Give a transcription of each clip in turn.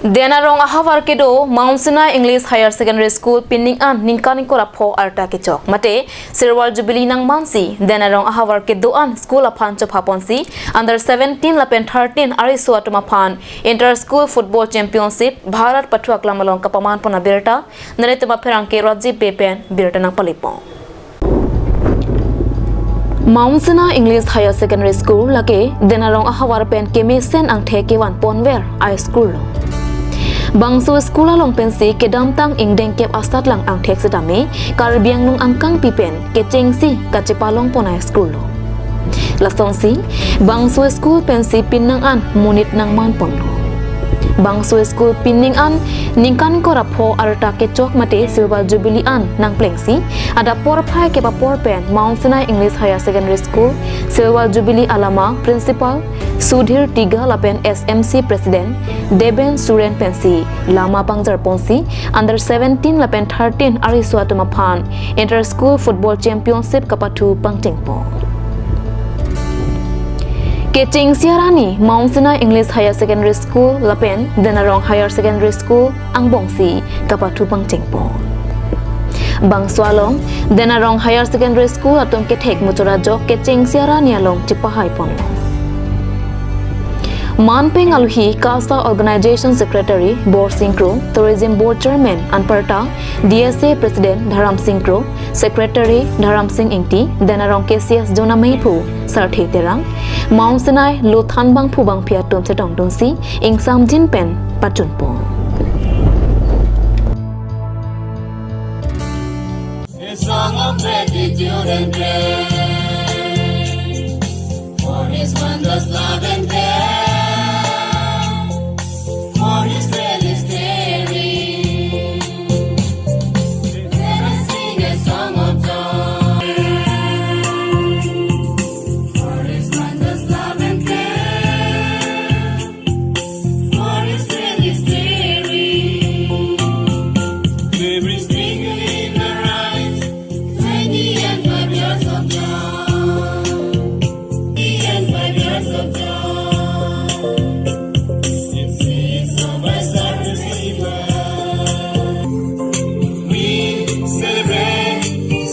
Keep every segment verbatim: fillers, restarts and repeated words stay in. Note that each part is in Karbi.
Denarong ahavar kedo Mount Sinai English Higher Secondary School pining an ningkan ingkoi ra pho arta kechok mate Silver Jubilee nangmansi Denarong ahavar kedo an school aphan chophaponsi under seventeen lapen thirteen ariso atum aphan Inter School Football Championship Bharat pathu aklam along kapamanpon abirta nelitum apherangke Rajiv Bey pen birta nangpalipon. Mount Sinai English Higher Secondary School lake Denarong ahavar pen kemesen angthek kevanponver a-school lo. Bangso school along pensi kedamtang ingdeng kep asatlang angthek setame Karbi Anglong angkangpi pen kechengsi kachepalongpon a-school lo. Lasonsi bangso school pensi pining an monit nangmanponlo. Bangso school pining an ningkan ingkoi ra pho arta kechok mate Silver Jubilee an nangplengsi adap porphai kep apor pen Mount Sinai English Higher Secondary School Silver Jubilee alama Principal Sudhir Tiga lapen S M C President Deben Suren pensi lama pangjarponsi under seventeen lapen thirteen ariso atum aphan Inter School Football Championship kapathu pangchengpon. Kechengsi arni Mount Sinai English Higher Secondary School lapen Denarong Higher Secondary School angbongsi kapathu pangchengpon. Bangso along Denarong Higher Secondary School atum kethek muchot ajok kechengsi arni along chepahaiponlo. Manpeng alohi KASA Organization Secretary Borsing Kro, Tourism Board Chairman anparta D S A President Dharam Sing Kro, Secretary Dharam Sing Ingti, Denarong K C S Zone ameiphu Sarthe Terang, Mount Sinai lothan bangphu bangphi atum chetongdunsi ingsamjin pen pachunpon. A song of gratitude and praise for his wondrous love and care, for his fearless caring. Let us sing a song of joy for his wondrous love and care. For his great is caring. Every sprinkle in our eyes, twenty and five years of joy. Twenty and five years of joy. It's, it's so much to celebrate. We celebrate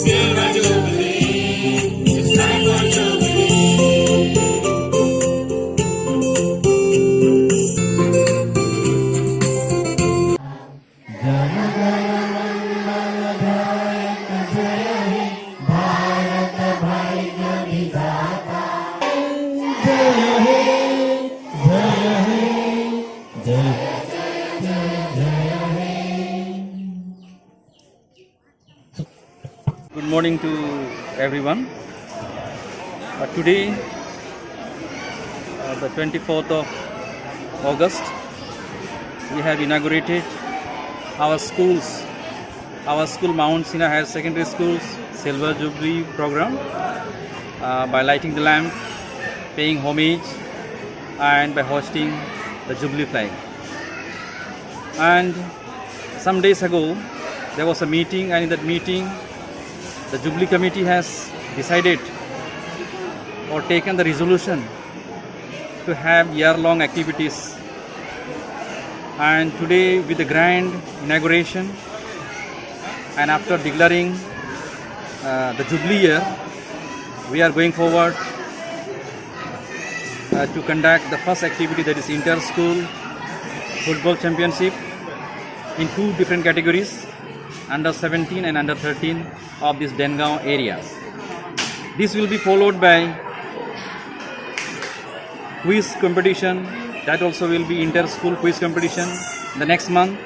Silver Jubilee. It's time for Jubilee. Good morning to everyone. Uh, today, uh, the twenty-fourth of August, we have inaugurated our schools, our school Mount Sinai Higher Secondary School's Silver Jubilee program, uh, by lighting the lamp, paying homage, and by hoisting the Jubilee flag. And some days ago, there was a meeting, and in that meeting, the Jubilee Committee has decided or taken the resolution to have year-long activities. And today, with the grand inauguration, and after declaring, uh, the Jubilee year, we are going forward uh, to conduct the first activity, that is inter-school football championship in two different categories, under seventeen and under thirteen of this Dengaon area. This will be followed by quiz competition, that also will be inter-school quiz competition the next month.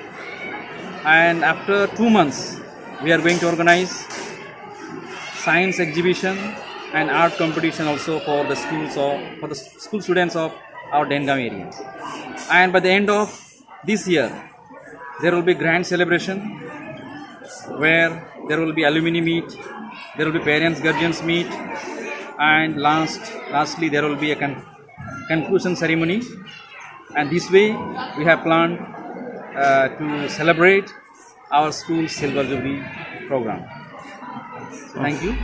And after two months, we are going to organize science exhibition and art competition also for the schools of, for the school students of our Dengaon area. And by the end of this year, there will be grand celebration where there will be alumni meet, there will be parents, guardians meet, and last, lastly, there will be a con-, conclusion ceremony. And this way, we have planned, uh, to celebrate our school Silver Jubilee program. Thank you.